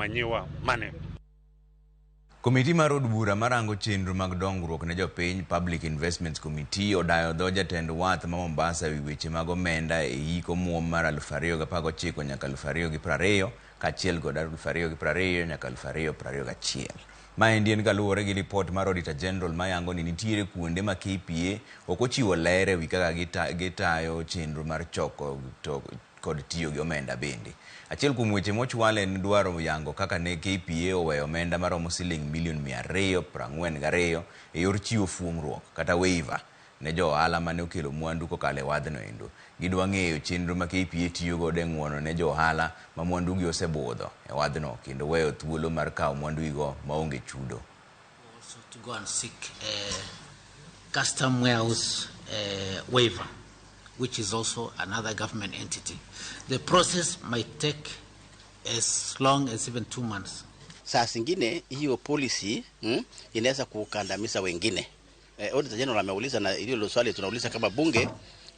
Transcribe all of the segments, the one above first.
manyiwa mane. Komiti mar od bura marango chenro mag dongruok ne jopiny, Public Investments Committee, odayo dho jatend wath ma Mombasa ewi weche mag omenda e hik omuom mar 2019 nyaka 2020 kaachiel kod 2020 nyaka 2021. Maendi en kaluwore gi lipot mar Auditor General mayango ni nitiere kuonde ma KPA ok ochiwo ler ewi kaka gitayo chenro mar choko to kod tiyo gi omenda bende. Achiel kuom weche mochwal en dwaro yango kaka ne KPA oweyo omenda maromo siling milion 242 e yor chiwo fuong'ruok kata waiver ne jo ohala mane okelo mwandu kokalo e wadhno endo. Gidwa ng'eyo chenro ma KPA tiyo godo e ng'uono ne jo ohala ma mwandugi osebudho e wadhno kendo weyo thuolo mar kawo mwandugigo maonge chudo. Also to go and seek a custom warehouse waiver, which is also another government entity. The process might take as long as even 2 months. Saa zingine hiyo policy inaweza kukandamiza wengine. Auditor General ameuliza, na hilo swali tunauliza kama bunge,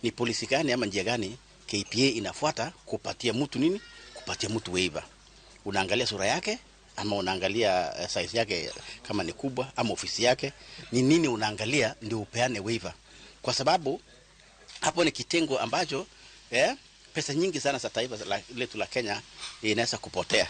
ni policy gani ama njia gani KPA inafuata kupatia mtu nini? Kupatia mtu waiver. Unaangalia sura yake ama unaangalia size yake kama ni kubwa ama ofisi yake, ni nini unaangalia ndio upeane waiver? Kwa sababu hapo ni kitengo ambacho pesa nyingi sana za taifa letu la Kenya inaweza kupotea.